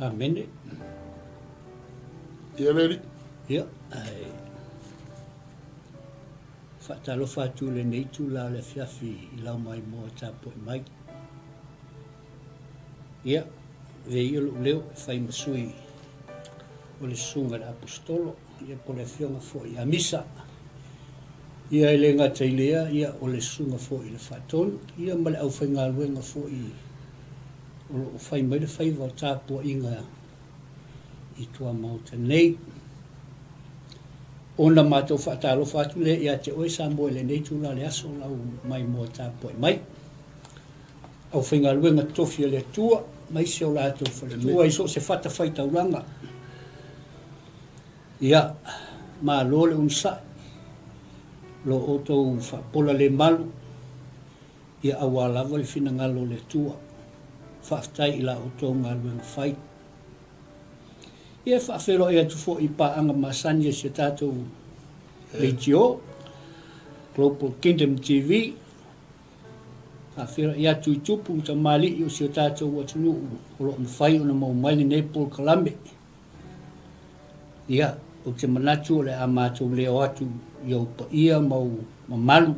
Amene. Ia le alii. Ia, ae faatalofa atu i lenei itula o le afiafi i lau maimoa tapuai mai. Ia, avea ia lou leo e fai ma sui o le Susuga i le Aposetolo, ia po o le Afioga foi ia Misa. Ia e le gata i lea, ia o le Susuga foi i le Faatonu, ia ma le aufaigaluega foi o lo o fai mai le faiva o tapuaiga i tuamaota nei. Ona matou faatalofa atu lea ia te oe Samoa i lenei itula o le aso lau maimoa tapuai mai. Aufaigaluega totofi a le Atua, aemaise o latou faletua i so o se fatafaitaulaga. Ia, malo le onosai, lo outou faapola le malu, ia auā lava le finagalo o le Atua. Faafetai i la outou galuega fai. Ia e faafeiloai atu foi i paaga masani a si a tatou leitio, Global Kingdom TV, Faafeiloai atu i tupu ma tamalii o si o tatou atunuu o lo o mafai ona maua mai lenei polokalame. Ia, ou te manatu o le a matou leo atu i ou paia ma ou mamalu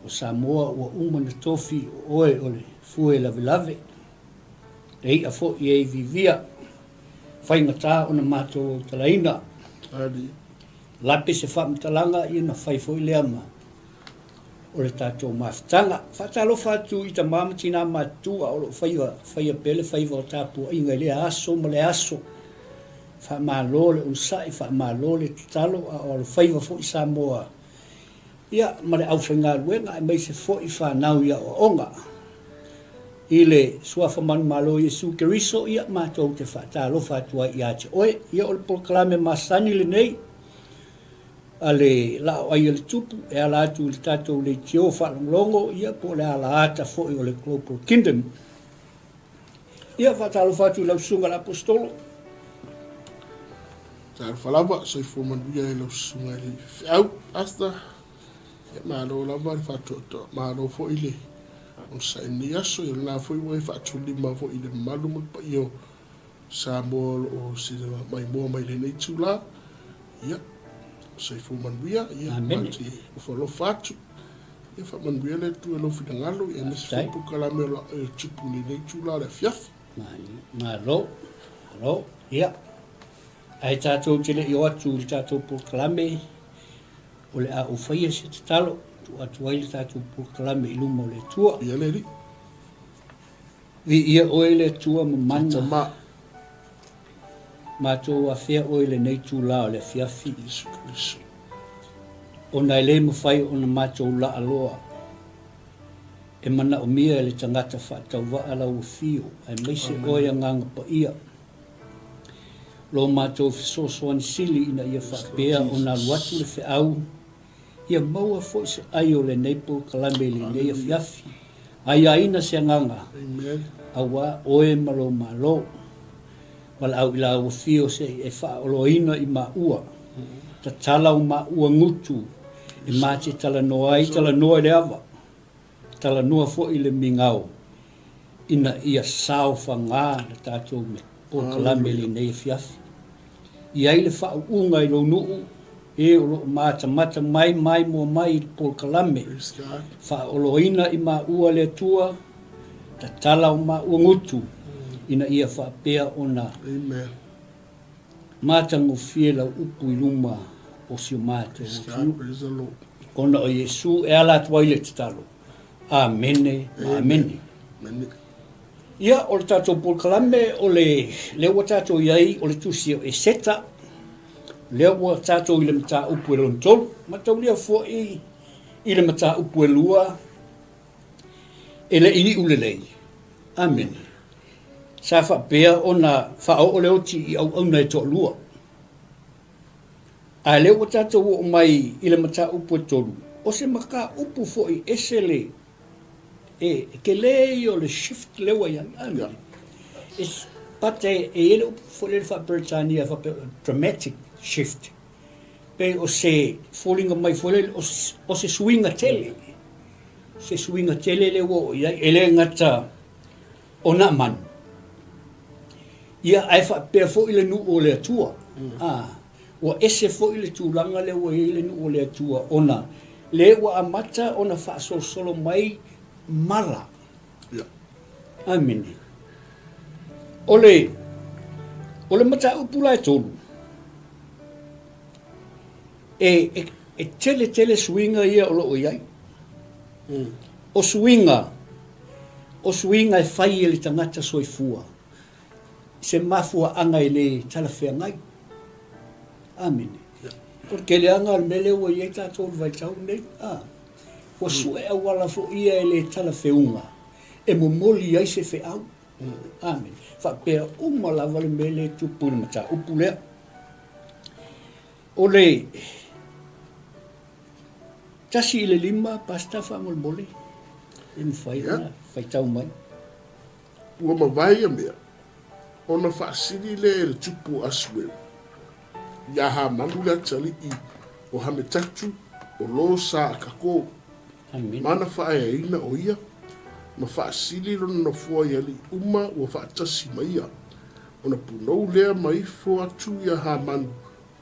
o Samoa ua uma ona tofi o oe o le fue lavelave, le i'a foi e iviivia, faigata ona matou autalaina. Lape se faamatalaga ia ona fai foi lea ma o le tatou mafutaga. Faatalofa atu i tama ma tina matutua o lo o faia, faia pea le faiva o tapuaiga i lea aso ma lea aso. Faamalo le onosai, faamalo le tatalo, a o alofaiva foi Samoa ia ma le aufaigaluega aemaise foi fanau i aoaoga. I le Suafa manumalo o Iesu Keriso, ia matou te faatalofa atu ai ia te oe. Ia o le polokalame masani lenei a le Laa o Ai a le Tupu e ala atu i le tatou leitio faalogologo, ia po o le ala ata foi o le Global Kingdom. Ia faatalofa atu i lau Susuga i le Aposetolo. Talofa lava, soifua manuia i lau Susuga i le Feau, Pastor. Ia malo lava le faatoatoa, malo foi le onosai i lenei aso. Ia o lena foi ua e faatulima foi i le mamalu ma le paia o Samoa o lo o maimoa mai lenei itula. Ia, soifua manuia, ia, Amene. matou te ofo alofa atu. Ia faamanuia le Atua i lou finagalo, ia aemaise foi Faafetai. polokalame o le tupu i lenei itula o le afiafi. Malo, malo. Ia, ae tatou te le i o atu i le tatou polokalame, o le a ou faia se tatalo, tuu atu ai le tatou polokalame i luma o le Atua. Ia le Alii. Viia oe le Atua mamana. Tama. Matou afea oe i lenei itula o le afiafi. Iesu Keriso. Ona e le mafai ona matou laaloa e manaomia e le tagata faatauvaa lau afio, aemaise oe Agaga Paia. Lo matou fesoasoani sili ina ia faapea ona alu atu le feau Ia maua foi se ai o lenei polokalame i lenei afiafi. Aiaina se agaga, auā oe ma lou Malo. Valaau i lau afio se i e faaoloaina i maua. Tatala o maua gutu e ma te talanoa ai, talanoa i le ava. Talanoa foi i le migao ina ia saofaga le tatou polokalame i lenei afiafi. I ai le faauuga i lou nuu, e o lo o matamata mai maimoa mai i le polokalame, faaoloina i maua le Atua, tatala o maua gutu ina ia faapea ona matagofie lau upu i luma o si o matou atunuu. Ona o Iesu e ala atu ai le tatalo. Amene ma amene. Ia, o le tatou polokalame, o le, lea ua tatou i ai, o le tusi o Eseta, lea ua tatou i le mataupu e lona tolu. Mataulia foi i le mataupu e lua, e le i iu lelei. Amene. Sa faapea ona faaoo le oti i auauna e toalua. A lea ua tatou oo mai i le mataupu e tolu, o se mataupu foi ese le e tele ia o le shift lea ua i ai. Yeah. It's, but e, e i ai le upu foi lele faa-Peretania faapea dramatic shift. Pei o se foliga mai foi lele, o, o se suiga tele. Se suiga tele lea ua oo i ai. E le gata o Naamani. Ia, ae faapea foi le nuu o le Atua. A, ua ese foi le tulaga lea ua i ai le nuu o le Atua ona lea ua amata ona faasolosolo mai mala. Ia. Amene. O le, o le mataupu la e tolu, e, e, e tele tele suiga ia o lo o i ai. O suiga, o suiga e fai e le tagata soifua, se mafuaaga e le talafeagai. Amene. O le keleaga o le mea lea ua i ai tatou i le vaitau lenei, a, ua sue auala foi ia e le talafeuga e momoli ai se feau. Amene. Faapea uma lava le mea lea e tupu i le mataupu lea. O le 1 i le 5, Pastor, faamolemole, e mafai ona faitau mai. Ua mavae ia mea, ona faasili lea e le tupu o Asueru iā Hamanu le atalii o Hametatu o lo sa Akako, ma na faaeaina o ia, ma faasili lona nofoa i alii uma ua faatasi ma ia, ona punou lea ma ifo atu iā Hamanu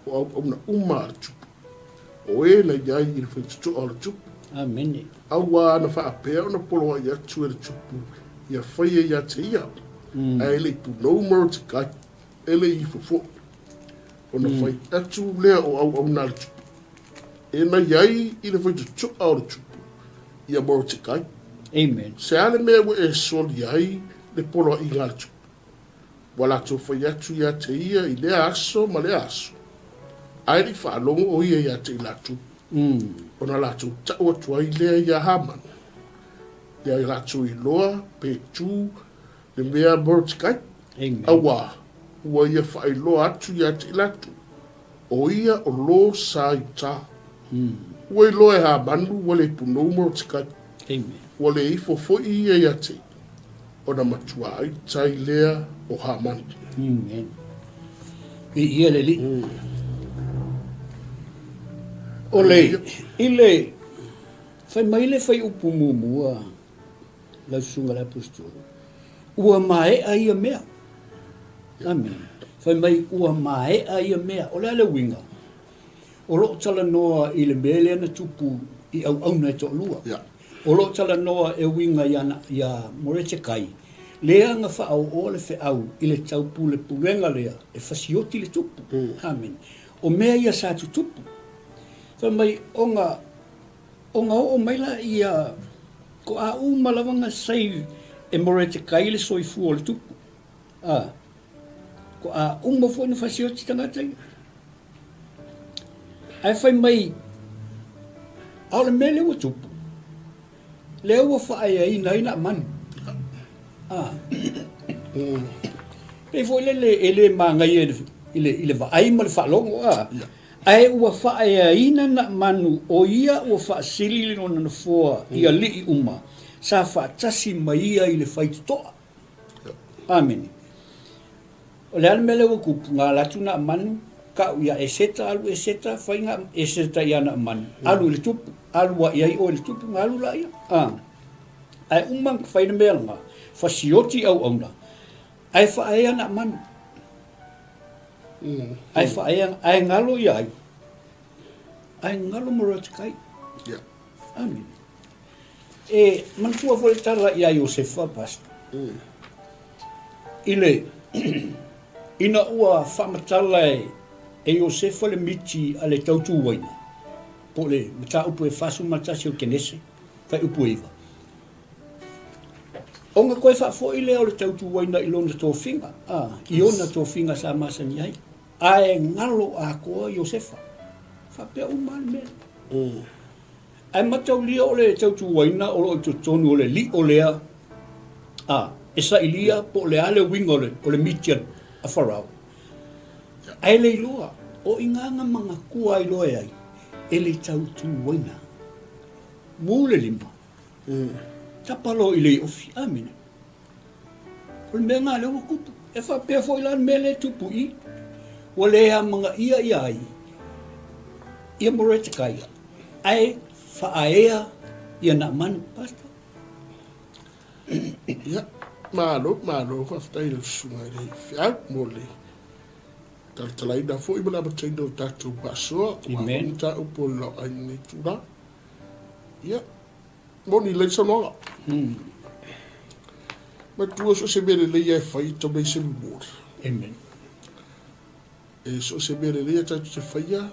o auauna uma a le tupu, o e na i ai i le faitotoa o le tupu. Amene. Auā na faapea ona poloai atu e le tupu ia faia ia te ia, ae e le i punou Morotekai, e le i ifo foi. Ona fai atu lea o auauna a le tupu, e na i ai i le faitotoa o le tupu, ia Morotekai. Amen. Se a le mea ua e soli ai le poloaiga a le tupu? Ua latou fai atu ia te ia i lea aso ma lea aso, ae le i faalogo o ia ia te i latou. Ona latou tau atu ai lea iā Hamana, ia latou iloa pe tu le mea Morotekai, auā ua ia faailoa atu ia te i latou, o ia o lo sa Iutā. Ua iloa e Hamanu ua le punou Morotekai, ua le ifo foi ia ia te ia. Ona matua ai tai lea o Hamani. Amen. Viia le Alii. O le, i le, fai mai le fuaiupu muamua lau Susuga i le Aposetolo, ua maea ia mea. Amene. Fai mai ua maea ia mea. O le a le uiga? O lo o talanoa i le mea lea na tupu i auauna e toalua. Yeah. O lo o talanoa e uiga iā iā Moretekai, lea na faaooa le feau i le taupulepulega lea e fasioti le tupu. Amene. O mea ia sa tutupu. Fai mai, ona, ona oo mai laia, toa uma lava na save e Moretekai le soifua o le tupu. A, toa uma foi na fasioti tagata ia. Ae fai mai, a o le mea lea ua tupu, lea ua faaeaina ai Naamani. A, pei foi lele e le manaia i le, i le, i le vaai ma le faalogo, a. Ae ua faaeaina Naamanu o ia ua faasili lona nofoa i alii uma sa faatasi ma ia i le faitotoa. Amene. O le a le mea lea ua tupu? Na alu atu Naamanu, tau ia Eseta, alu Eseta, fai na Eseta ia Naamanu, alu i le tupu, alu a i ai oe i le tupu, na alu laia. A. Ae uma na fai le mea lena, fasioti auauna, ae faaea Naamanu. Ae faaea, ae galo ia ai? Ae galo Morotekai. Yeah. Amene. E manatua foi le tala ia Iosefa, Pastor. I le, ina ua faamatala e, e Iosefa le miti a le tautuaina, po o le mataupu e 41 o Kenese, fuaiupu e 9. Ona toe faafoi lea o le tautuaina i lona tofiga, a, i ona tofiga sa masani ai. Ae galo atoa Iosefa. Faapea uma lava le mea. Ae mataulia o le tautuaina o lo o i totonu o le lio lea a e sailia po o le a le uiga o le, o le miti a Farao. Ae le iloa, o i ina na manatua ai loa e ai, e le tautuaina. Mu le lima, tapa loa i le iofi. Amene. O le mea lena lea ua tupu. E faapea foi la le mea lea e tupu i i. Ua le amanaia ia ai ia Moretekai, ae faaea ia Naamani. Pastor. Ia. Malo, malo, faafetai i lau susuga i le feau mo le talatalaina foi ma le amataina o tatou faasoa aua foi mataupu o le laoai i lenei itula. Ia, moni lelei le saunoaga. Matua so o se mea lelei lava e fai e tatau ona i ai se reward. Amen. E so o se mea lelei lava tatou te faia,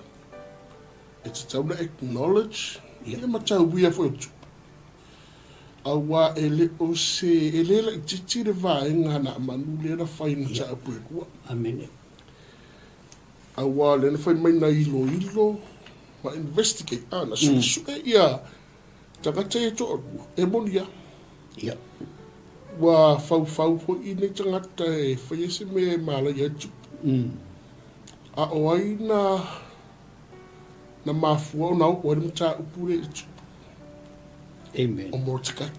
e tatau ona acknowledge, ia ma tauia foi o le tupu. Aua e le o se, e le laitiiti le vaega a Naamanu lea na fai i mataupu e lua. Amene. Aua o lea na fai mai na iloilo ma investigate, a, na suesue ia tagata ia e toalua, e moni lava. Ia. Ua faufau foi nei tagata e faia se mea e malaia ai le tupu. A o ai na, na mafua ona oo ai le mataupu lea i le tupu? Amen. O Morotekai.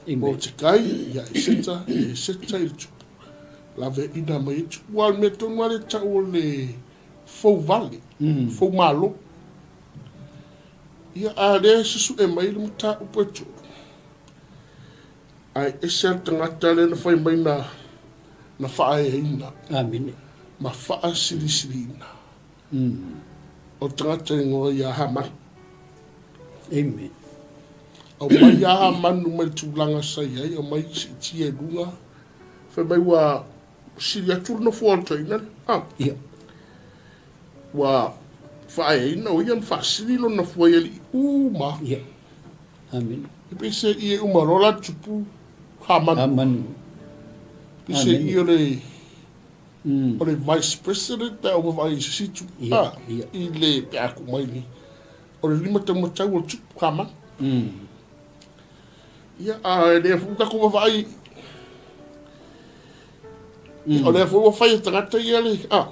Amen. Morotekai, ia Eseta, ia Eseta i le tupu. Laveaiina mai ai tupu. Aua o le mea tonu lava lea e tau o le fou vale, fou malo. Ia, a o lea e susue mai le mataupu e tolu, ae ese lava le tagata lea na fai mai na, na faaeaina. Amene. Ma faasilisiliina. O le tagata igoa ia Hamanu. Amen. Aumai ia Hamanu mai le tulaga sa i ai, aumai siitia i luga, fai mai ua sili atu le nofoa o le toeaina lea. Ah. Ia. Ua faaeaina o ia ma faasili lona nofoa i alii uma. Ia. Amen. E pei se i e uma loa la tupu Hamanu. Hamanu. Pei se i o le O le Vice President pe a ua vaai i se isi itu, a, i le, pe a tuu mai nei, o le lima taumatau o le tupu kamanu. Ia, a e lea foi ua tatou vaavaai, o lea foi ua fai e tagata ia le, a,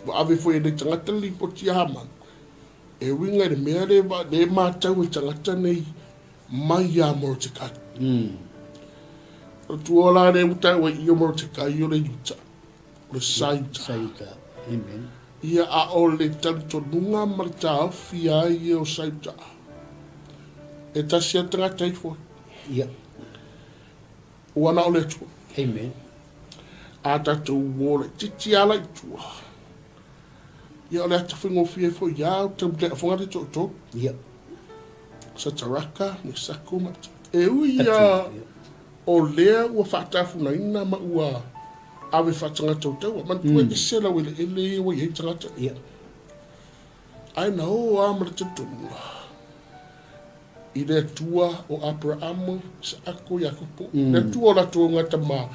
ua ave foi e nei tagata le lipoti ia Hamanu, e uiga i le mea lea, lea e matau e tagata nei mai ia Morotekai. O le tua la lea ua taua i i o Morotekai o le Iuta, o le Sa Iuta. Sa Iuta, amen. Ia, a o le talitonuga ma le taofi a ia o Sa Iuta, e tasi lava le tagata e ifo ai. Ia. Ua na o le Atua. Amen. A tatou o laitiiti lava la i tua, Ia, o le ata faigofie foi ia o tau lea foga le toatolu. Ia. Sataraka, Mesako ma E ui ia o lea ua faatafunaina ma ua ave faatagata o taua. Manatua e ese lau eleele ia ua i ai tagata. Ia. Ae na o lava ma le talitonuga i le Atua o Aperaamo, Isaako, Iakopo, le Atua o latou augatama,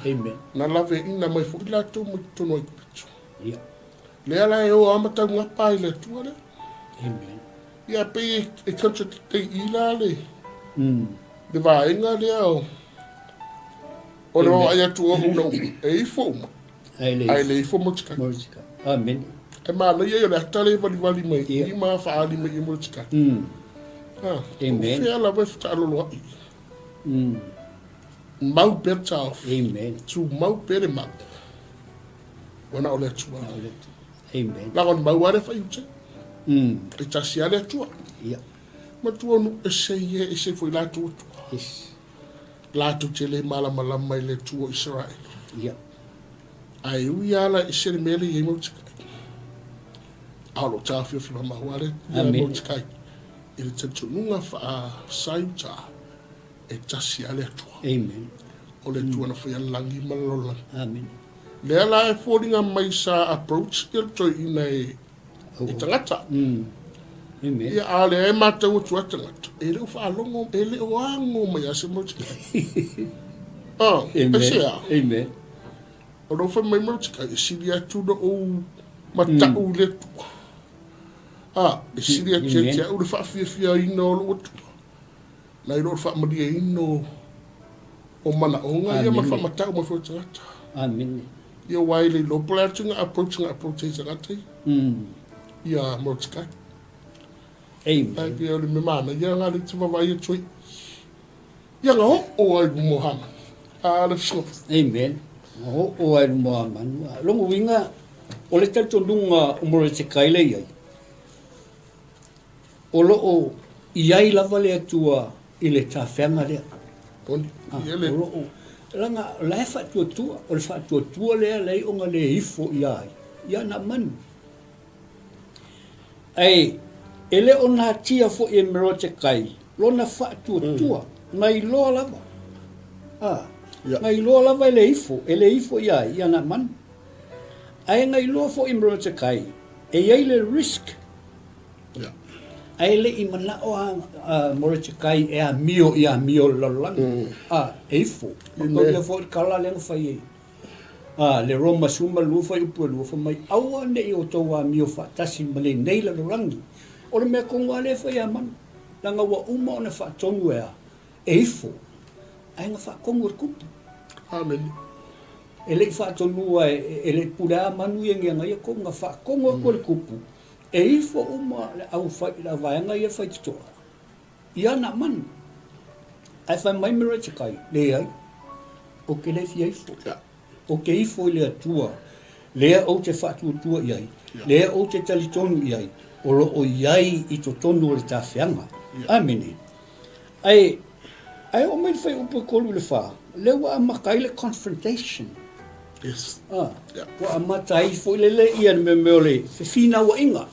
na laveaiina mai foi latou mai totonu o Aikupito. Ia. Lea la e o lava ma taugapa i le Atua lea. Amen. Ia pei e contradict i la le le vaega lea o o le vaai atu o una uma e ifo uma ae le ifo Mordecai. Mordecai. Amen. E manaia ia o le ata lea e valivali mai i ma faaali mai i Mordecai. Ah, Amen. O fea lava e fetaaloloai. Mau pea le taofi. Amen. Tumau pea le mau. Ua na o le Atua. Na o le Atua. Amen. Leaga o le mau lava lea e fai uta. E tasi lava le Atua. Ia. Matua nuu ese ia, ese foi latou Atua. Yes. Latou te le malamalama i le Atua o Isaraelu. Ia. Ae ui lava la ese le mea lea e i ai Mordecai. A o lo o taofiofi mamao lava le Amen. Mordecai i le talitonuga faa-Sa-Iuta e tasi lava le Atua. Amen. O le Atua na faia le lagi ma le lalolagi. Amen. Lea la e foliga mai sa approach ia le toeaina e i tagata. Amen. Ia, a o lea e matau atu a tagata, e le o faalogo, e le o ago mai lava se Mordecai. Ah, Amen. aisea? Amen. O lou fai mai Mordecai, e sili atu na ou matau i le Atua. Ah, e sili atu ia te au le faafiafiaina o lou Atua. Nai lo le faamalieina o, o manaoga ia ma le faamatau mai foi o tagata. Amene. Ia aua e le iloa po o le a le tuiga approach na approach ai tagata ia. Ia Mordecai. Amen. Ai pei o le mea manaia lena lea e te vaavaai atu ai. Ia na oo ai luma o Hamani. A le fesoasoani. Amen. Na oo ai luma o Hamani. Lona uiga, o le talitonuga o Mordecai lea e i ai, O lo o i ai lava le Atua i le tafeaga lea. Moni. O lo o. Leaga o la e faatuatua, o le faatuatua lea e leai ona le ifo ia ai, ia Naamani. Ae e le o natia foi e Merotekai lona faatuatua, na iloa lava. A, na iloa lava e le ifo, e le ifo ia ai, ia Naamani. Ae na iloa foi e Merotekai, e i ai le risk. Ae le i manao a Moretekai e amio i amio o le lalolagi, a, e ifo. Mataulia foi le tala lea na fai ai a le Roma 12 fuaiupu e 2, fai mai, Aua ne i outou amio faatasi ma lenei lalolagi. O le mea tonu lava lea e fai e Hamana, leaga ua uma ona faatonu e a? E ifo. Ae na faatonu e le tupu. Amene. E le i faatonua e le i pule lava Hamanu ia ni ana ia tonu, na faatonu atu e le tupu, e ifo uma le au fai, le vaega ia faitotoa i ana manu. Ae fai mai Meretekai, Leai, ou te le fia ifo. Ou te ifo i le Atua, lea ou te faatuatua i ai, lea ou te talitonu i ai, o lo o i ai i totonu o le tafeaga. Amene. Ae, ae oo mai le fuaiupu e 3 i le 4, lea ua amata ai le confrontation. Yes. Ah, yeah. Ua amata ai foi lele ia le mea mea o le fefinauaiga.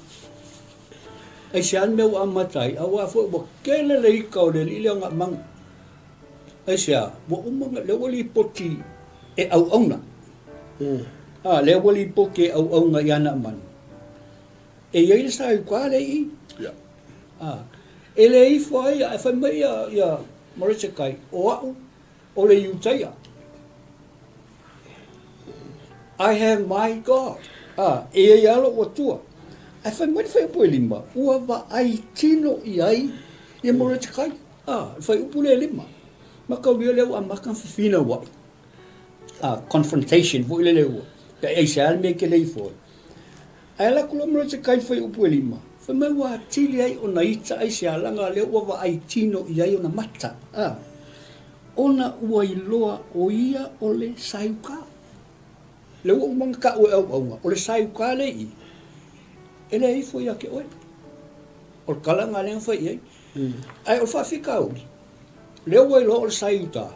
Aisea le mea ua amata ai, aua foi ua tele le ika o le alii lea o Naamani. Aisea, ua uma ona, lea ua lipoti e auauna. A, lea ua lipoti e auauna ia Naamani. E i ai le saiuka lea i i. Yeah. A, e le ifo ai, ae fai mai ia, ia Moretekai, o au, o le Iutaia. I have my God. A, e i ai lava lou Atua. Ae fai mai le fuaiupu e lima, ua vaai tino i ai ia Moretekai. A, le fuaiupu lea e lima. Mataulia lea ua amata ona fefinauai. A, confrontation foi lele ua, pe aisea le mea e te le ifo ai. Ae alu atu loa Moretekai i le fuaiupu e lima, fai mai ua atili ai ona ita aisea leaga lea ua vaai tino i ai ona mata. A, ona ua iloa o ia o le Saiuka. Lea ua uma ona tau e auauna, o le Saiuka lea i i, e le ifo ia te oe. O le tala lena lea na fai i ai. Ae o le faafitauli, lea ua iloa o le Saiuta,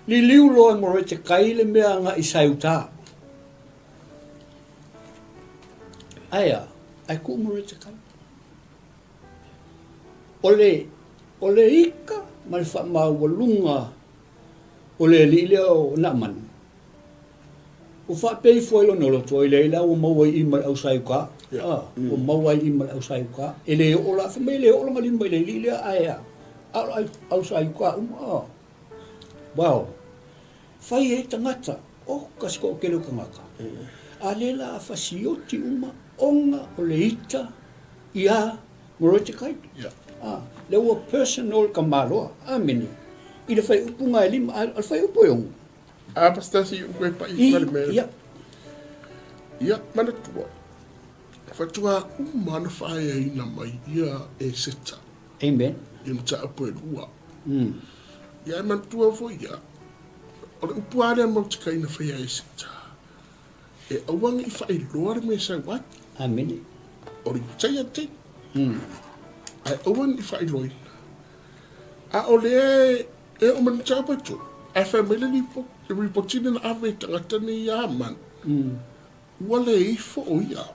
liliu loa e Moretekai le mea agai i Saiuta. Ae a? Ae tuu Moretekai. O le, o le ika ma le faamaualuga o le alii lea o Naamani, ua faapea ifo ai lona loto, ai leai la ua maua i i ma le au Saiuka. Ah, ua maua ai i i ma le au Saiuka. E le oo la, fai mai e le oo lona lima i le alii lea, ae a, a o le au Saiuka uma. Ah. Wow. Fai ai tagata, oka se toatele o tagata, a lea la a fasioti uma ona o le ita iā Morotekai. A, lea ua personal ka maloa. Amene. I le whaiupu ngā e lima, a le whaiupu e ono. A, pastor, si uku e pai i mea. Ia. Ia, manatua. Faatoa uma na whaeaina mai ia e Seta. Amen. Ia mataupu e lua. Ia e manatua foi ia, o le upu lava lea matou te kai na faia e Seta, e aua ne i faailoa le mea e sau ai. Amene. O le utaia te. Ae aua ne i faailoaina. A o lea e oo mai le mataupu e tolu, ae fai mai le lipoti lea na ave i tagata nei ia Hamani, Ua le ifo o ia.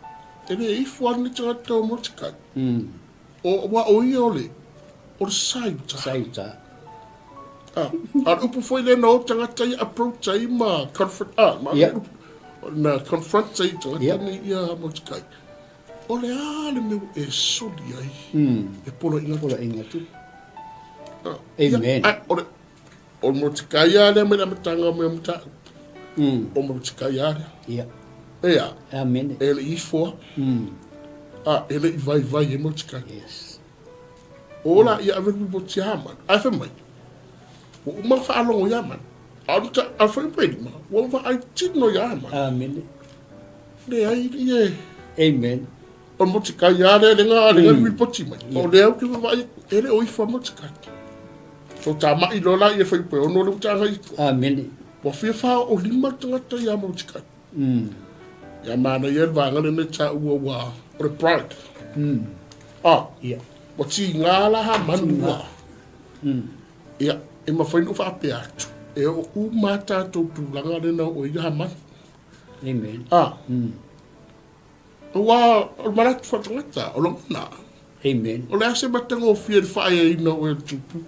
E le ifo lava lenei tagata o Mordecai. O, aua o ia o le, o le Saiuta. Saiuta. Ah, a le upu foi lea na o tagata ia approach ai ma confront, ah, ma yeah. na confront ai tagata yeah. nei ia Mordecai. O le a le mea e soli ai, e poloaiga atu. Poloaiga atu. Ah, Amen. Ia, ah, o le, O Mordecai lea mai le amataga o mea mataupu. O Mordecai lea. Ia. Ea. Amene. E le i ifo a. A, e le i vaivai e Mordecai. Yes. O la ia ave le lipoti ia Hamani. Ae fai mai, ua uma ona faalogo ia Hamani. A o le a fai mai lima, ua vaai tino ia Hamani. Amene. Leai ia e. Amen. O Mordecai lea le nga le lipoti mai. O lea ou te vaai atu, e le o ifo a Mordecai. So tamai loa la ia fai pe ono le utanga i tua. Amene. Ua fia whaoolima le tagata ia Mordecai. Ia manaia le vaega lenei taua ua o le pride. Ah, Ia. ua tiga la Hamani ua. Ia, e mafai ona ou faapea atu. E oo uma lava tatou tulaga lea na oo ai Hamani. Amen. A. Aua o le manatu faaletagata, o lagona. Amen. O le a se matagofie i le faaeaina o oe e le Tupu,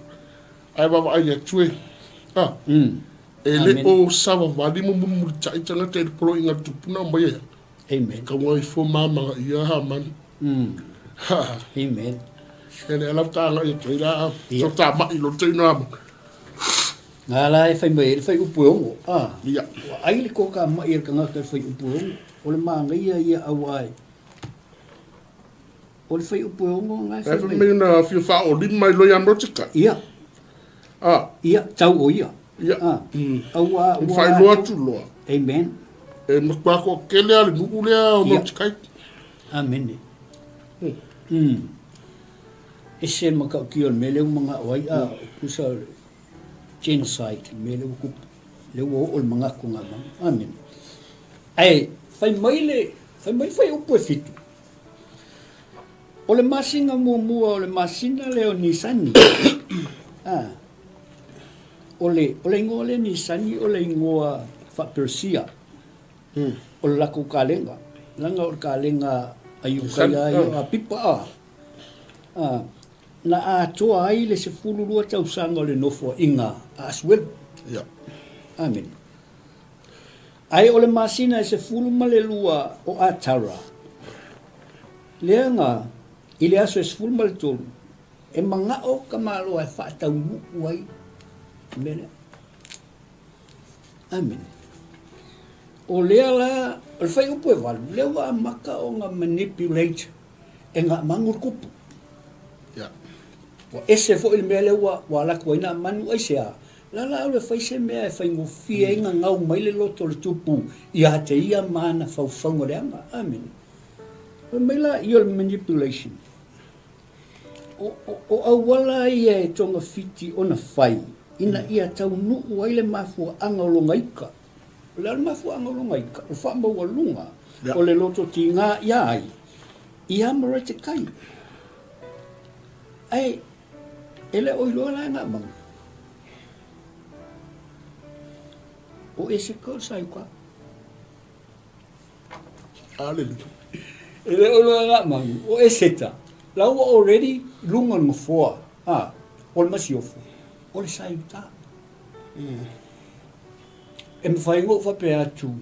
ae vaavaai atu e. A. E le o savavali ma mulimulitai tagata i le poloaiga a le Tupu na aumai ai. Amen. Tauga ifo ma amagaia Hamani. Amen. Ia lea la faatoa agai atu ai la toatamai loa le taimi na Hamani. Nga la e fai mai ai le fuaiupu e 6, a. Ia. Ua ai le toatamai a le tagata i le fuaiupu e 6. O le manaia ia aua e. O le fuaiupu e 6 nga e fai mai. Fai mai na fia faaolima ai loa ia Mordecai. Ia. A. Ia, tau o ia. Ia. A. Aua ua. Faailoa atu loa. Amen. E matua toatele lava le nuu lea o Mordecai. Amene. Ese le matautia o le mea lea ua manao ai, a, tusa o le genocide, le mea lea ua tupu, lea ua oo le manatu o nā manu. Amene. Ae fai mai le, fai mai le fuaiupu e 7, o le masina muamua o le masina lea o Nisani, a, o le, o le igoa lea Nisani o le igoa faa-Persia. O le latou kalenga, leaga o le kalenga a Iukaia ia o Apipa a, a, na atoa ai le 12 tausaga o le nofoaiga a Asuelu. Ia. Amene. Ae o le masina e 12 o Atara, lea na, i le aso e 13, e manao ka Malo e faataunuu ai le mea lea. Amene. O lea la, o le fuaiupu e 8, lea ua amata ona manipulate e Naamanu le tupu. Yeah. Ua ese foi le mea lea ua, ua alu atu ai Naamanu, aisea? La la o le fai se mea e faigofie ai gagau mai le loto o le tupu ia te ia ma ana faufauga leaga. Amene. Fai mai la ia o le manipulation. O, o, o auala ia e togafiti ona fai ina ia taunuu ai le mafuaaga o lona ika. O le a le mafuaaga o lona ika? O le faamaualuga o le loto tiga ia ai, ia Moretekai. Ae e le o iloa la e Naamanu. O Eseka o le Saiuka. Aleluia. E le o iloa e Naamanu, o Eseta, la ua already i luga o le nofoa, a, o le masiofo, o le Saiuta. E mafai ona ou faapea atu,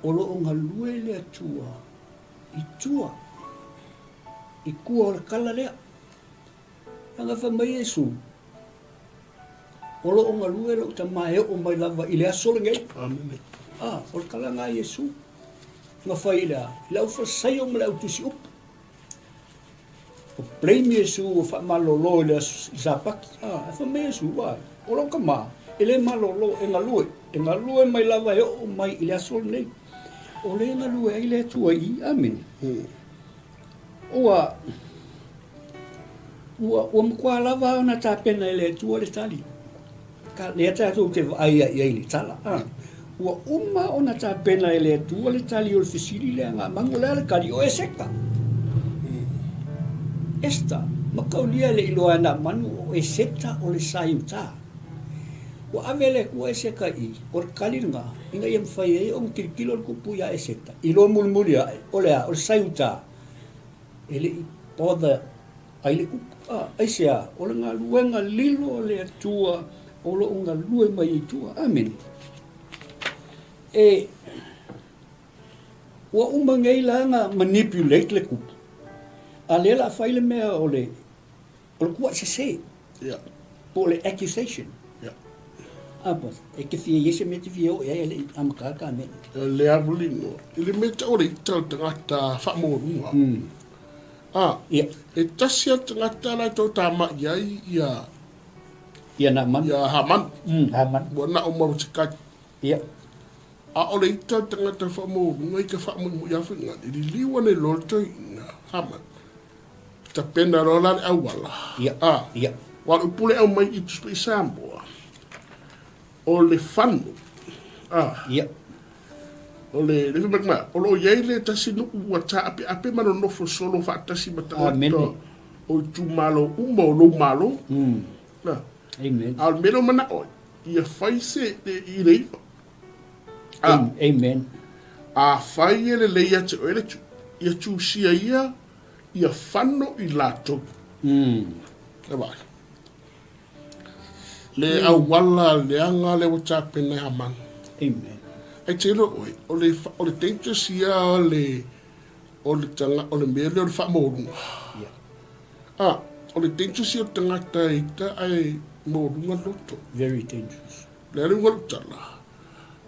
o lo o galue le Atua i tua, i tua o le kala lea. Leaga fai mai Iesu, o lo o galue lou Tama e oo mai lava i le aso lenei. Amene. Ah, o le kala lena a Iesu, na fai i le a? I le aufalesaio ma le autusi upu. Ua blame Iesu ua faamalolo i le aso Sapati. Ah, ae fai mai Iesu, uai, o lou tama, e le malolo, e galue, e galue mai lava e oo mai i le aso lenei. O lea e galue ai le Atua i i. Amene. Ua, ua, ua matua lava ona tapena e le Atua le tali. Ka, lea tatou te vaai ai i ai i le tala. A, ua uma ona tapena e le Atua le tali o le fesili lea na manu, o le a le tali? O Eseta. Esta, mataulia e le iloa e Naamanu o Eseta o le Saiuta. Ua ave e le Atua Eseta i i, o le tali lena, ina ia mafai ai ona tilotilo le tupu iā Eseta. Iloa mulimuli ae, o le a? O le Saiuta. E le i bother ai le tupu. A, aisea? O le galuega lilo a le Atua o lo o galue mai i tua. Amene. E, ua uma nei la na manipulate le tupu, a lea la fai le mea o le, o le tuuai sese. Yeah. Po o le accusation. Yeah. A, boss, e te fia i ai se mea e te fia oo i ai e le i amata le ta mea. Le avolino, i le mea tau o le ita o le tagata faamaualuga. A, Ia. e tasi lava le tagata la e toatamai ai ia Ia Naamanu. Ia Hamanu. Hamanu. Ua na o Morotekai. Ia. A o le ita o le tagata faamaualuga i ka faamoemoe ia Faiga, i liliu ane loa le toeaina Hamanu. Tapena loa la le auala. Ia. A, Ia. Aua o le upu lea e aumai i Tusi Paia Samoa, o le fano, a, Ia. o le, le fai mai, o lo o i ai le tasi nuu ua taapeape ma nonofo solo faatasi ma tagata Amene. o itumalo uma o lou Malo. Mm. Na. Amen. A o le mea lea o manao ai. Ia fai se i le iva. A, Amen. Afai e lelei ia te oe le tupu, ia tusia ia, ia fano i latou. E vaai. Le auala leaga lea ua tapena e Hamana. Amen. Ai te iloa oe, o le, o le dangerous ia o le, o le tanga, o le mea lea o le faamaualuga. Yeah. Ah, o le dangerous ia o le tagata e ita ae maualuga le loto. Very dangerous. Le a le uga lou tala,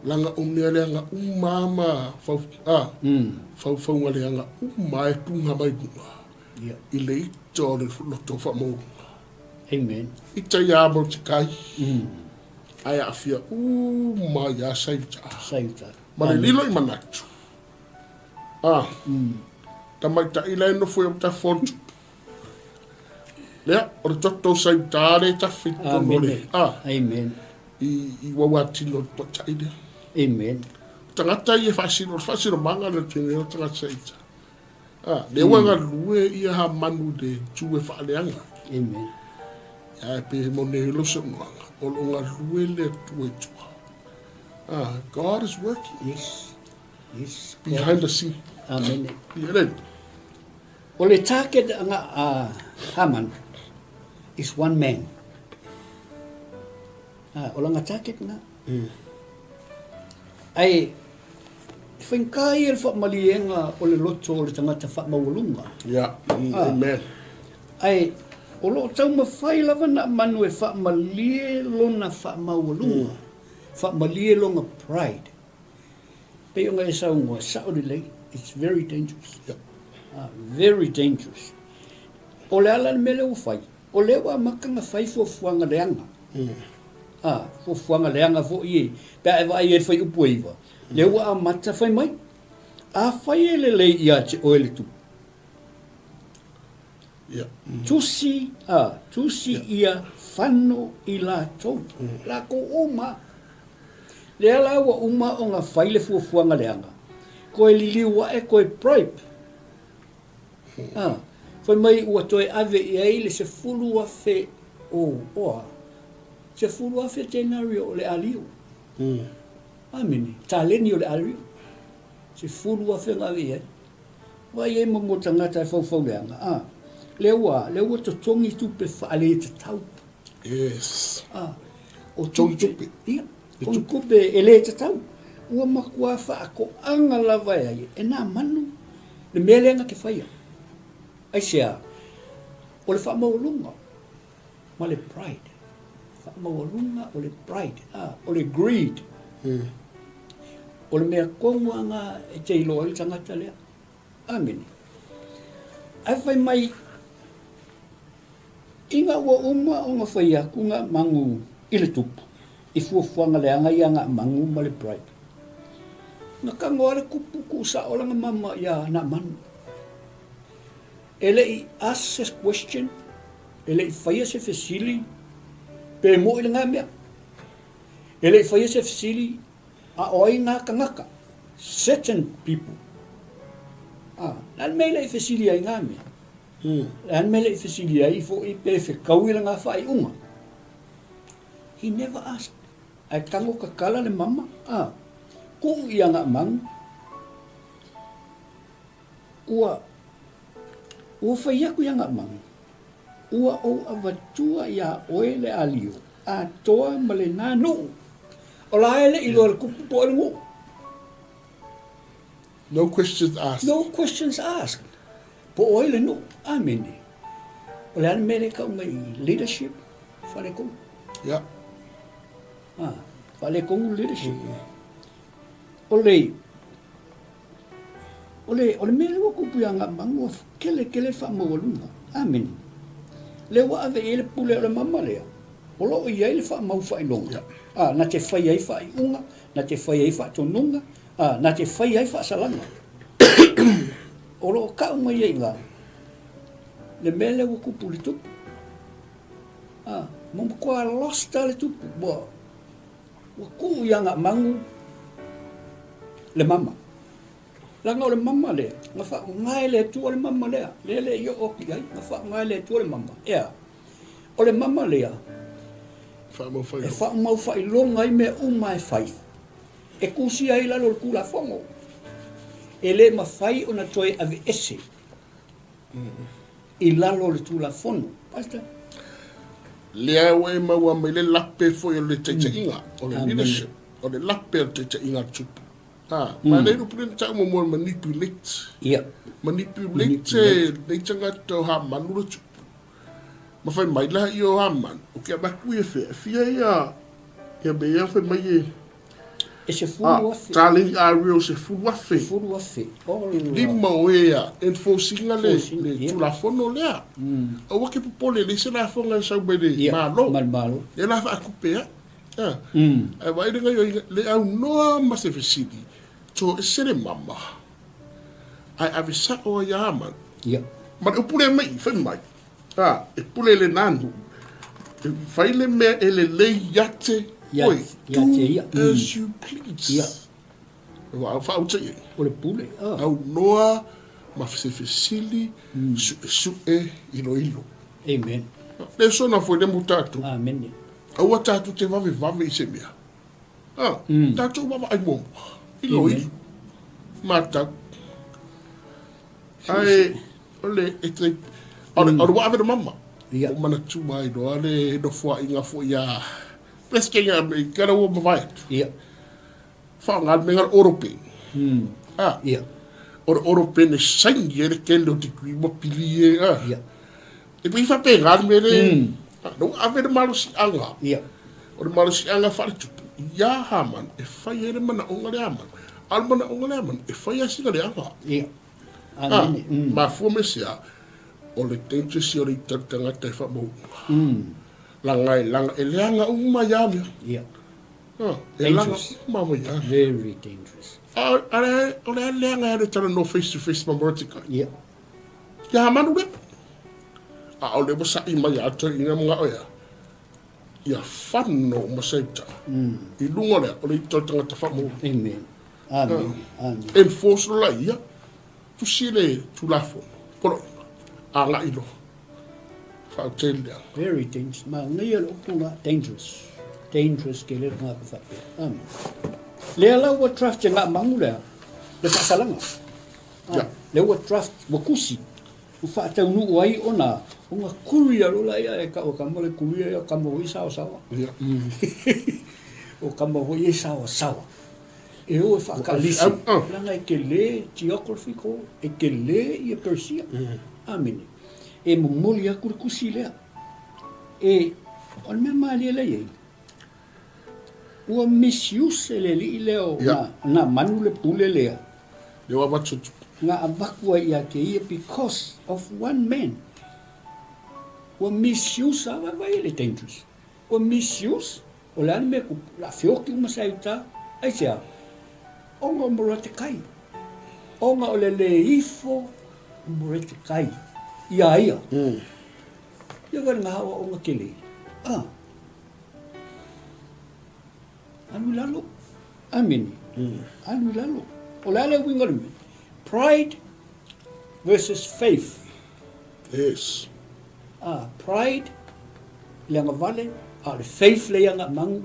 leaga o mea leaga uma a ma fau, a, faufauga leaga uma a e tuga mai luga Yeah. i le ita o le loto faamaualuga. Amen. Ita ia Molotekai, ae aafia uma ia Saiuta. Saiuta. Ma le lilo i manatu. A, tamaitai la e nofo i autafa o le tupu. Lea, o le toto o Saiuta lea e tafe i totonu o le, a, Amen. i, i uauatino o le tuatai lea. Amen. O tagata ia e faasino, o le faasinomaga lea o le tele o tagata Saiuta. A, lea ua galue ia Hamanu i le itu e faaleaga. Amen. Ae pe moni ai lou saunoaga, o lo o galue le Atua i tua. Ah, God is working. Yes. Yes. Behind the scene. Amen. Ia le. O le target anga a Haman is one man. Ah, o langa target na. Ai, e whainga ia le whaamaliega o le loto o le tagata whaamaualunga. Yeah. Amen. Ai, o loo taumafai lava Naamanu e faamalie lona faamaualuga, faamalie lona pride. Pei ona e saunoa, sao lelei, it's very dangerous. Yeah. Ah, very dangerous. O le ala le mea lea ua fai, o lea ua amata ona fai fuafuaga leaga. Ah, fuafuaga leaga foi e, pe a e vaai ai i le fuaiupu e 9, lea ua amata fai mai, afai e lelei ia te oe le tupu, Tusi, a, tusi ia fano i latou, lakou uma. Lea la ua uma ona fai le fuafuaga leaga, koe liliu ae koe bribe. A, fai mai ua toe ave i ai le 10,000 o, oa, 10,000 tenario o le alio. Amene, taleni o le alio. 10,000 na ave i ai. Vaai ai ma mua tagata e faufau leaga, a, lea ua, lea ua totogi tupe faaletatau. Yes. A, o Totogi tupe. Ia, o tupe e le tatau. Ua matua faatoaga lava e ai, e nā manu, le mea lea na te faia. Aisea? O le faamaualuga ma le pride. Faamaualuga o le pride, a, o le greed. O le mea tonu lava na e te iloa ai le tagata lea. Amene. Ae fai mai, ina ua uma ona fai atu ngā mangu i le tupu, i fuafuaga leaga ia ngā mangu ma le pride. Na tago lava le tupu tuu sao lana mama ia Naamanu. E le i ask se question, e le i faia se fesili, pe mo'i lena mea. E le i faia se fesili, a o ai ngā tagata, certain people. A, le a le mea e le i fesili ai ngā mea? Le a le mea e le i fesili ai fo'i pe fekaui lana faaiuga? He never asked. Ae tago kakala le mama, a, kuu ia ngā mangu, ua, ua fai aku ia ngā mangu, Ua ou avatua iā oe le alio atoa ma lenā nuu. O la e leʻi loa le kupu po o le nuu. No questions asked. No questions asked. Po o ai le nuu. Amene. O le a le mea lea e kau mai leadership? Faaletonu. Yeah. Ah, faaletonu leadership. O le O le, o le mea lea ua kupu ia Ngāmangu, ua kele tele le faamaualuga. Amene. Lea ua ave i ai le pule o le mama lea, o lo o i ai le faamau faailoga, a, na te fai ai faaiuga, na te fai ai faatonuga, a, na te fai ai faasalaga. O lo o kau mai ai i ina le mea lea ua kupu i le tupu. A, ua matua lost lava le tupu, ua, Ua tuu ia Ngāmangu le mama. Leaga o le mama lea, na faaaoga e le Atua le mama lea, lea le i oo atu i ai, na faaaoga e le Atua le mama. Ea, o le mama lea, E faamau faailoga ai mea uma e fai, e tusia ai i lalo o le Tulafono. E le mafai ona toe aveese i lalo o le Tulafono. Pastor? Lea ua e maua mai le lape foi o le taitaiga, o le leadership, o le lape o le taitaiga a le Tupu. Ha, ma le upu lea na tau muamua o le manipulate. Ia. Manipulate nei tagata o Hamanu le Tupu. Ma fai mai la i o Hamanu, o ke avatu ia fea, e fia ia, ia me ia fai mai e, E 10,000. Taleni a real 10,000. 10,000. Lima o e a enforce ina le, le Tulafono lea. Aua ke popole, leai se lafoga e sau mai le Malo. Mai le Malo. Lea la faatupe ai. Ae vaai le gaioiga, le aunoa ma se fesili, toese le mama, ae ave sao ai ia Hamanu. Ma le upu lea mai i, fai mai, a, e pule le nanu, e fai le mea e lelei ia te oe, do as you please. Ua faauta i ai. O le pule. Aunoa ma se fesili, suesue, iloilo. Amen. Le sona foi le mo tatou. Amene. Aua tatou te vavevave i se mea. A, tatou vaavaai muamua. Iloilo. Matau. Ae, o le, e te, o le, o le ua ave le mama. Ia. Ua manatua ai loa le nofoaiga foi a President Amerika ua mavae atu. Ia. Faaaoga le mea o le oropen. A. Ia. O le oropen e saini ai le tele o degree ua pili e, a. Ia. E pei faapena le mea le, a, na ua ave le malosiaga. Ia. O le malosiaga faaletupu ia Haman e fai ai le manaoga le Haman. A o le manaoga le Haman e fai lava sina leaga. Ia. Amene. A, mafua me se a, o le dangerous o le ita le tagata e faamauuga. Laga e laga, e leaga uma ia mea. Ia. Ah, e laga uma mai ia. Very dangerous. A, a le, o le a leaga e le talanoa face to face ma Mordecai. Ia. Ia Hamanu lea. A o le ua sa'i mai ia te ina mga oea. Ia fano ma seuta. I lunga lea, o le ita o le tagata faamou. Amen. Amen. Amen. Enforce lola ia, tusi le Tulafono, poloaiga, agai loa. Faautele lea. Very dangerous. Manaia le upu na, dangerous. Dangerous ke le ngā ka whapea. Amen. Lea la ua draft e ngā mangu lea, le whaasalaga. Ah, Yeah. Lea ua draft, ua kusi. Ua whaataunuu ai ona, o ngā kuria lola ia e ka, o kama le kuria ia, kama hoi sawa sawa. Yeah. O kama hoi e sawa sawa. E o e whaakalisi. Ah. Langa e ke le geographical, e ke le ia Persia. Amene. E momoli aku le kusi lea. E, o le mea malie lea i ai, ua misuse le alii lea o na, na manu le pule lea. Lea ua avatu atu. Na avatu ai ia te ia because of one man. Ua misuse, a vaivai e le dangerous. Ua misuse, o le a le mea ku, la feoki uma sa i uta, aisea? Ona o Morotekai. Ona o le le ifo o Morotekai ia ia. Ia wale ngā hawa o ngā kele. Ah. Alu i lalo. Amene. Alu i lalo. O le a le uiga o le mea? Pride versus faith. Yes. Ah, pride, le agavale, a o le faith le ia mangu,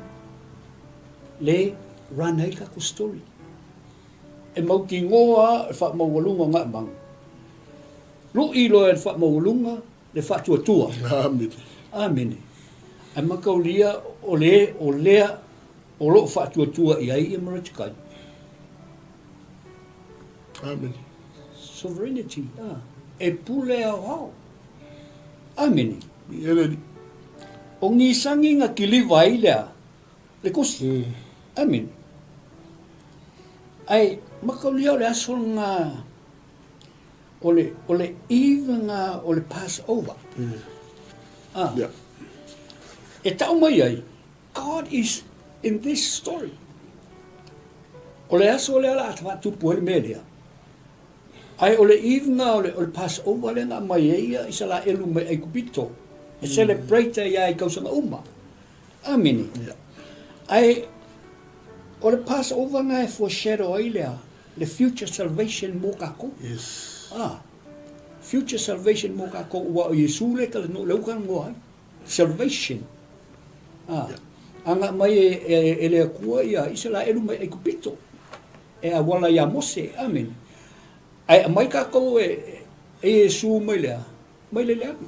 le run ai tatou story. E mautinoa le faamaualuga o Gaamangu. Lui loa e le faamaualuga le faatuatua. Amene. Amene. Ae mataulia o le o lea o loo faatuatua i ai ia Morotekai. Amene. Sovereignty, ah, e pule aoao. Amene. Ele. O Nisani na kiliva ai lea le kusi. Amene. Ae mataulia o le aso lena o le o le eve lena o le Passover. Ah. Yeah. E tau mai ai, God is in this story. O le aso lea la a faatupu ai le mea lea. Ae o le eve lena o le, o le Passover lea na aumai ai ia Isaraelu mai Aikupito. E celebrate ai lava i tausaga uma. Amene. Yeah. Ae o le Passover lena e foreshadow ai lea le future salvation mo tatou. Yes. Ah, future salvation mo tatou, aua o Iesu lea e talanoa, lea ua talanoa ai. Salvation. A, agaʻi mai e le Akua ia Isaraelu mai ʻAikupito, e auala iā Mose. Amene. Ae aumai kākou e Iesū mai le a? Mai le leaga.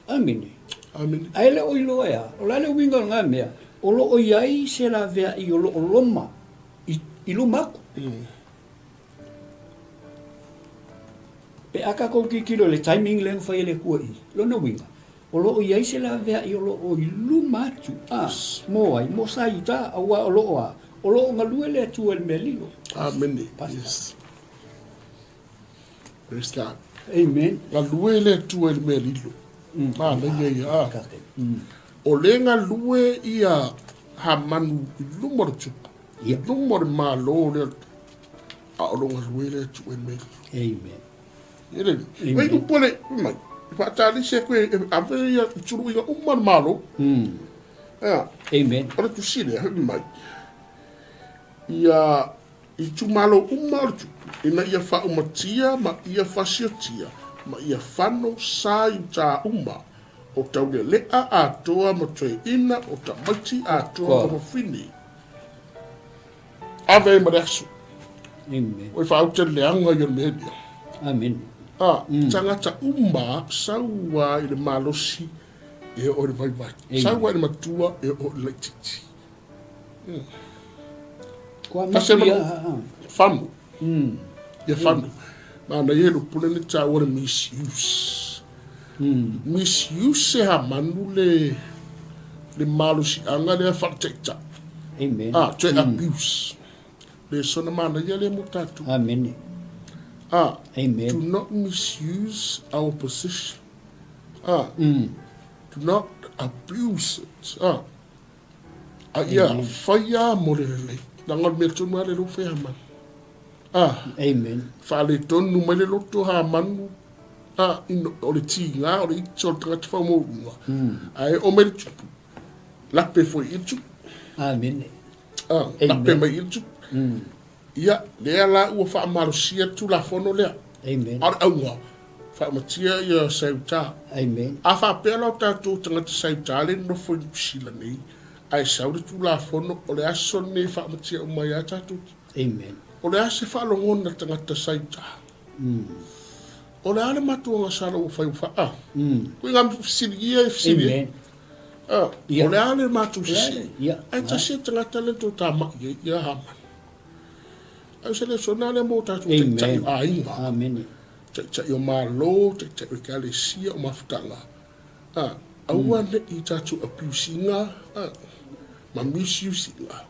Amene. Amene. Ae le o iloa e a? O le a le uiga o lena mea? O lo o i ai se laveai o lo o loma i luma atu. Pe a kākou tilotilo i le timing lea na fai e le Atua i i, lona uiga, o lo o i ai se laveai o lo o i luma atu, a, mo ai? Mo sa Iuta, aua o lo o a? O lo o galue le Atua i le mea lilo. Amene. Yes. Praise God. Amen. Galue le Atua i le mea lilo. Manaia ia. A. O le galue ia Hamanu i luma o le tupu. I luma o le Malo lea a o lo galue le Atua i le mea lilo. Amen. Ia le Amen. Wai upu le mai. Whaatalisi e koe e ave ia tuluiga uma le Malo. Ia. Amen. O le tusi lea, mai. Ia Itumalo uma o le tupu, ina ia faaumatia ma ia fasiotia ma ia fano sa i uta uma o Taulelea atoa ma Toeaina o tamaiti atoa ma fafine. Ave ai ma le aso. Amen. Oi faauta le leaga ia o le mea lea. Amen. A, tagata uma sau a i le malosi e oo i le vaivai. Sau a i le matua e oo i le laitiiti. Kua Tasi matu ia, a, a. Fanu. Ia fanu. Mana ia lo pule ne taua le misuse. Misuse ha manu le le malosiaga lea faataita. Amen. Ah, toe abuse. Le sona mana ia le mo tatou. Amen. Ah, Amen. do not misuse our position. Ah, do not abuse it. Ah, A ia whaia mo le lelei. Leaga o le mea tonu lava le lou fai Hamanu. A. Amen. Faaletonu mai le loto Hamanu, a, ino, o le tiga, o le iti o le tagata faumauina. Ae oo mai le tupu, lape foi i le tupu. Amen. A, lape mai i le tupu. Ia, lea la ua faamalosia le Tulafono lea. Amen. A o le auga, faamatia ia Saiutā. Amen. A faapea la o tatou tagata Saiutā lea e nonofo i Niu Sila nei, ae sau le Tulafono, o le aso lenei e faamatia uma ai lava tatou. Amen. O le a se faalogona tagata Saiutā? O le a le matou agasala ua fai ua faa? A. Koe ngā fesili ia e fesili ai. Amen. A, o le a le matou sese? Ia. Ae tasi e tagata lea tou tamai ai ia Hamani. Ai se lesona lea mo tatou taitai o aiga. Amene. Taitai o Malo, taitai o Ekalesia, o mafutaga. A, aua neʻi tatou abuse ina, a, ma misuse ina.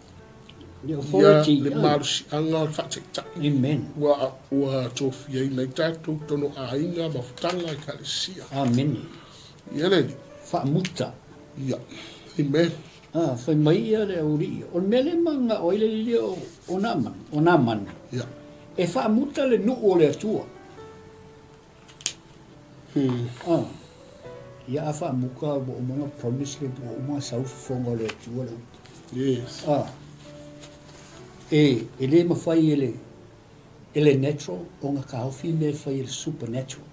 The authority. Ia le malosiaga o le faataitai. Amen. Ua, ua tofiaina ai tatou totonu o aiga, mafutaga, Ekalesia. Amene. Ia le Alii. Faamuta. Ia. Amen. A, fai mai ia le aualii, o le mea lea e mananao ai le alii o Naamani, o Naamani, Ia. e faamuta le nuu o le Atua. A, ia a faamuta ua uma ona promise le ua uma ona sau fofoga o le Atua le upu. Yes. A, e, e le mafai e le, e le natural ona taofi mea e fai e le supernatural.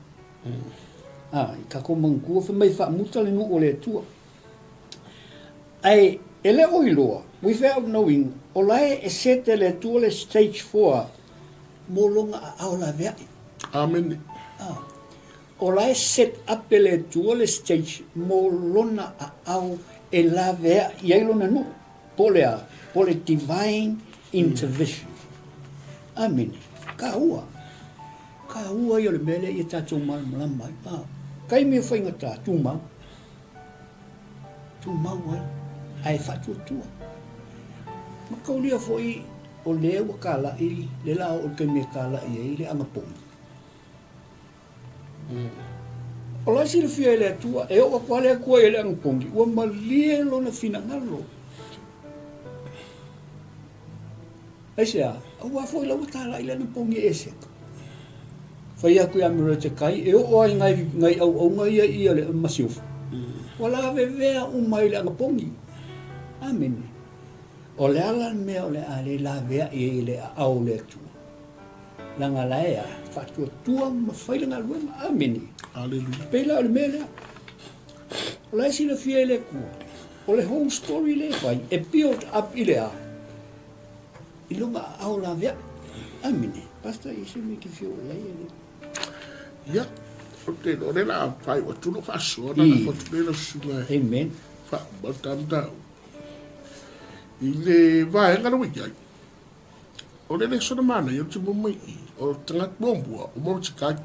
A, i tatou manatua, fai mai e faamuta le nuu o le Atua. Ae e le o iloa, without knowing, o la e set e le Atua le stage for mo lona aao laveai. Amene. Ah. O la e set up e le Atua le stage mo lona aao e laveai ai lona nuu. Po o le a? Po o le divine intervention. Amene. Kaua. Kaua ia o le mea lea ia tatou malamalama ai. Ah. Taimi o faigata, tumau. Tumau ai, ae faatuatua. Mataulia foi o lea ua talai le la oo i le taimi e talai ai le anapogi. O la e silafia e le Atua, e oo atu lava le Atua i le anapogi, ua malie lona finagalo. Aisea? Aua foi la ua talai le anapogi e Eseka. Fai atu ia Meretekai, e oo ai nai, nai auauna ia i le masiofo. Ua lavevea uma i le anapogi. Amene. O le a la le mea o le a le laveai ai i le aao o le Atua? Leaga la e a, faatuatua ma fai le galuega. Amene. Aleluia. Pei la o le mea lea. O la e silafia e le Atua. O le whole story lea e fai, e build up i le a? I lona aao laveai. Amene. Pastor, i se mea e te fia oo i ai e le. Ia, ou te iloa o lea o le a faaiu atu lou faasoa na lafo atu nei lau susuga e Amen. faauma le ta mataupu. I le vaega lea ua i ai, o le lesona manaia ou te maua mai i i, o le tagata muamua o Morotekai.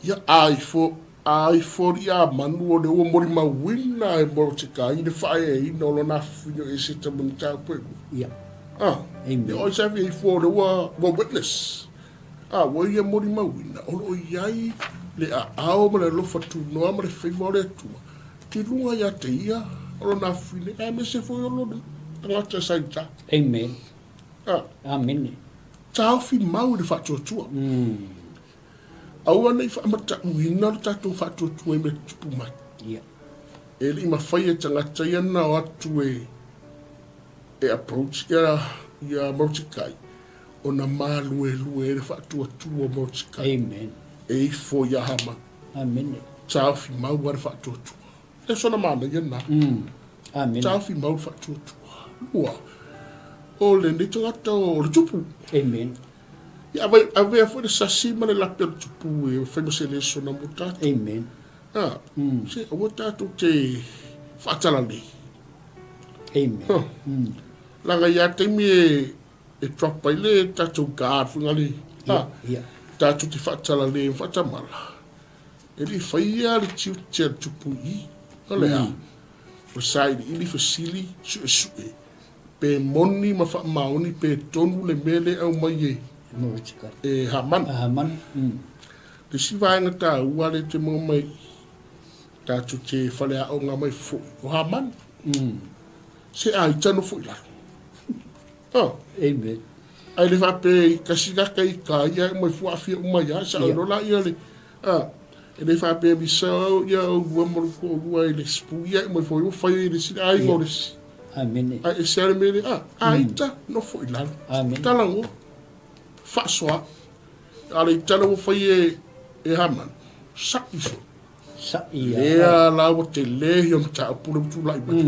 Ia, a ifo, a ifo alii Amanu o lea ua molimauina e Morotekai le faaeaina o lona afifina o Eseta ma mataupu e lua. Ia. Ah, Amen. Ia, o ai sa fia ifo o lea ua, ua witness. A ua ia molimauina o lo o i ai le aao ma le alofa tunoa ma le faiva o le Atua i luga ia te ia o lona afifine, aemaise foi o lona tagata sa i uta. Amen. Ah. Amene. Taofi mau i le faatuatua. Aua ne i faamatauina lo tatou faatuatua i mea tutupu mai. Ia. E le i mafai e tagata ia na o atu e e approach ia ia Morotekai ona maluelue ai le faatuatua o Morotekai. Amen. E ifo ia Hamani. Amene. Taofi mau lava le faatuatua. E sona manaia lena. Amene. Taofi mau le faatuatua. Lua, o lenei tagata o le tupu. Amen. Ia, ave, avea foi le sasi ma le lape o le tupu e fai ma se lesona mo tatou. Amen. Ah, se aua tatou te faatalalei. Amen. Huh. Leaga ia taimi e, e drop ai le tatou guard foi ngale. Ia, ia. Tatou te faatalalei ma faatamala. E le i faia le tiute a le tupu i i. O le a? O le sailiili, fesili, suesue, pe moni ma faamaoni pe tonu le mea lea e aumai e, e Hamana. A Hamana. Le isi vaega taua lea e te maua mai tatou te faleaoga mai foi, o Hamana. Se a ita nofo i lalo. Oh. Amen. Ae le faapea i kasi laka i ka ia e mai fua afia uma ia, sa yeah. la ia le, ah, e le faapea misa ia o lua ma lo lua i le spu ia e mai fua i fai i le si ai mo le si. Amen. Ai e se ale mele, ah, a ita no fo i lalo. Amen. Talango, faasoa, a le ita le ua fai e, e Haman, sa'i so. Sa'i ia. Lea la ua tele ia mataupu le ua tulai mai.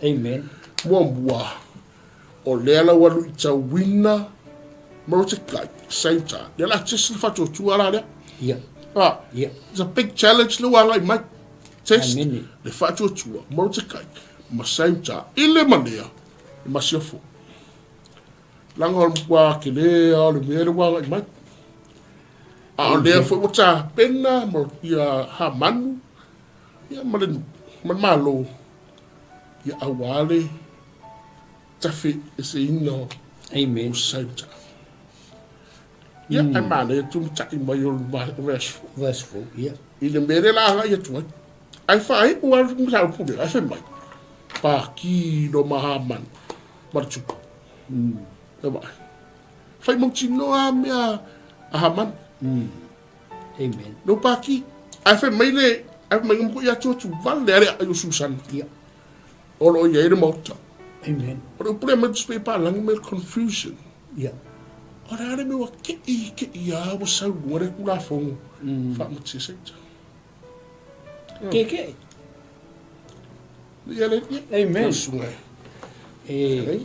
Amen. Muamua, O lea la ua luitauina Morotekai, same time. Lea la test le faatuatua la lea. Ia. Ah, Ia. It's a big challenge le ua agai mai. Test Amene. le faatuatua Morotekai ma same time. I le ma lea, e masiofo. Leaga o le matua tele lava o le mea le ua agai mai. A o lea foi ua tapena ma ia Hamanu ia ma le ma le Malo ia aua le tafe eseina o Amen. Saita. Ia, mm. ai manaia tumutai mai o le verse 4. Verse 4, ia. I le mea lea la agai atu ai. Ai faaiu a le mataupu lea, ai fai mai. Pākī no Mahamanu, ma le tupu. E vaai. Fai mautinoa a mea a Hamanu. Amen. No pākī. Ai fai mai le, ai fai mai nga mako i atu atu vale ale ai o Susana. Ia. O lo o i ai le Maota. Amen. O le upu lea mai tusipei palagi mai le confusion. Ia. O le a le mea ua ke'i ke'i a ua sau i luga le Tulafono faamatia seita. Keke'i. Ia le ia. Amen. Lau susuga e. E.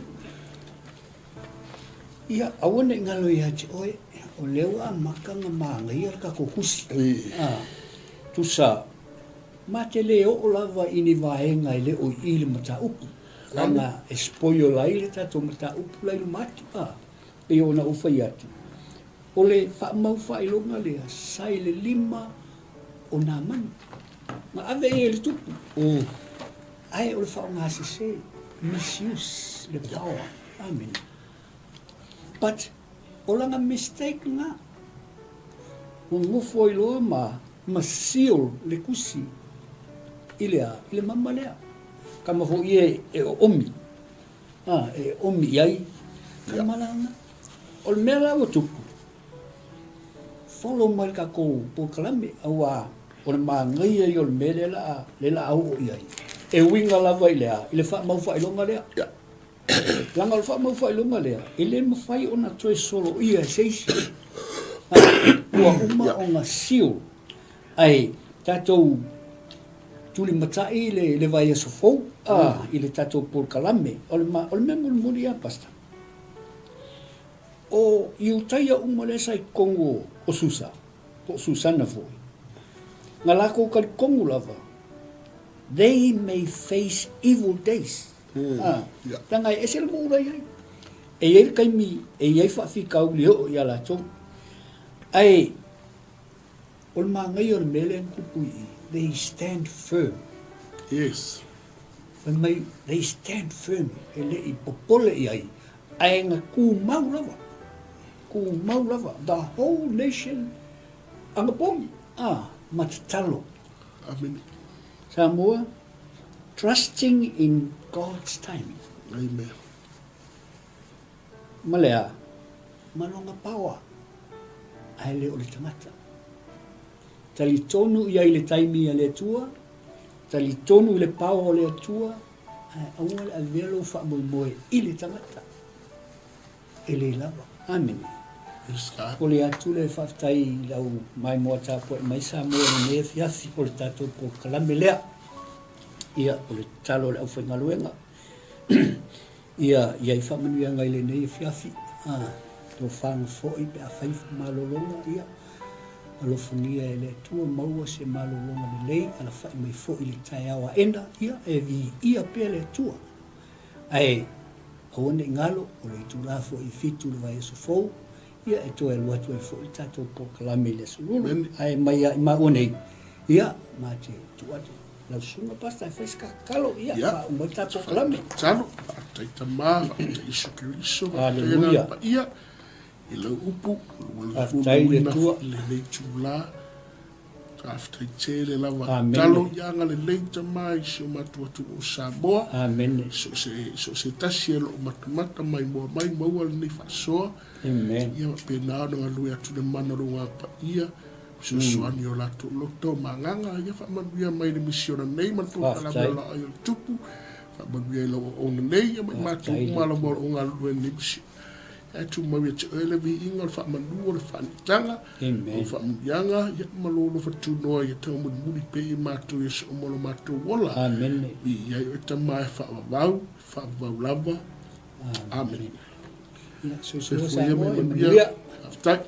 Ia, aua ne i galo ia te oe, o lea ua amata ona manaia le tatou tusi. Ah, tusa, Ma te le oo lava i ni vaega e le o i i le mataupu, leaga e spoil ai le tatou mataupu la i luma atu, a, pei ona ou fai atu, o le faamau faailoga lea sa i le lima o nā manu, na ave i ai e le tupu, ae o le faaaoga sese, misuse le power, amene. But, o lana mistake lena, ua nofo ai loa ma ma seal le tusi i le a? I le mama lea. Kama foi e, e oomi, a, e oomi i ai kama la na. O le mea la ua tupu, follow mai le tatou polokalame, auā o le manaia ia o le mea lea la a, lea la a oo i ai. E uiga lava i le a? I le faamau faailoga lea. Leaga o le faamau faailoga lea, e le mafai ona toe soloia e se isi. Ua uma ona seal. Ae tatou tulimatai le, le vaiaso fou a, i le tatou polokalame. O le, ma, o le mea mulimuli lava, Pastor, o Iutaia uma lea sa i totonu o, o Susa, po o Susana foi, na latou talitonu lava, they may face evil days. Mm. Ah, yeah. Leaga e ese le nuu la i ai. E i ai le taimi e i ai faafitauli e oo ia latou. Ae o le manaia o le mea lea na tupu i i, they stand firm. Yes. Fai mai, they stand firm, e le i popole i ai, ae na tumau lava, tumau lava, the whole nation anapogi, ah, ma tatalo. Amene. Samoa, trusting in God's timing. Amen. Ma le a? Ma lona power, ae le o le tagata. Talitonu i ai i le taimi a le Atua, talitonu i le power o le Atua, ae aua le avea lou faamoemoe i le tagata. E le lava. Amene. Momoli atu le faafetai i lau maimoa tapuai mai Samoa i lenei afiafi o le tatou polokalame lea. Ia, o le tatalo a le aufaigaluega. Ia i ai faamanuiaga i lenei afiafi, a, tofaga foi pe afai malologa, ia, alofagia e le Atua maua se malologa lelei, alafai mai foi i le taeao aena, ia, e viia pea le Atua. Ae, aua ne i galo, o le itula foi e fitu i le vaiaso fou, ia, e toe alu atu ai foi le tatou polokalame i le Aso Lulu. Ae mai ia i maua nei, ia, ma te tuu atu. Lau susuga Pastor e fai se tatalo, ia, faauma ai le tatou polokalame. Tatalo, faafetai Tama, faafetai Iesu Keriso, faafetai Agaga Paia i lau upu, ua luluina foi lenei itula. Faafetai tele lava. Tatalo ia agalelei Tama i si o matou atunuu o Samoa. So o se tasi e lo o matamata maimoa mai maua lenei faasoa. Ia faapena ona galue atu le mana o lou Agaga Paia. Fesoasoani i o latou loto ma agaga, ia faamanuia mai i le misiona nei ma le polokalame o Laai o le Tupu, faamanuia i lau auauna nei, ia ma i matou uma lava o lo o galulue i lenei misiona. Ae tumau ia te oe le viiga o le faamanu o le faanitaga, o faamanuiaga, ia ma lou alofa tunoa ia taumolimuli pea i matou i aso uma o lo matou ola. Viia ai oe Tama e faavavau, e faavavau lava. Amene. Soifua ia ma ia manuia. Faafetai.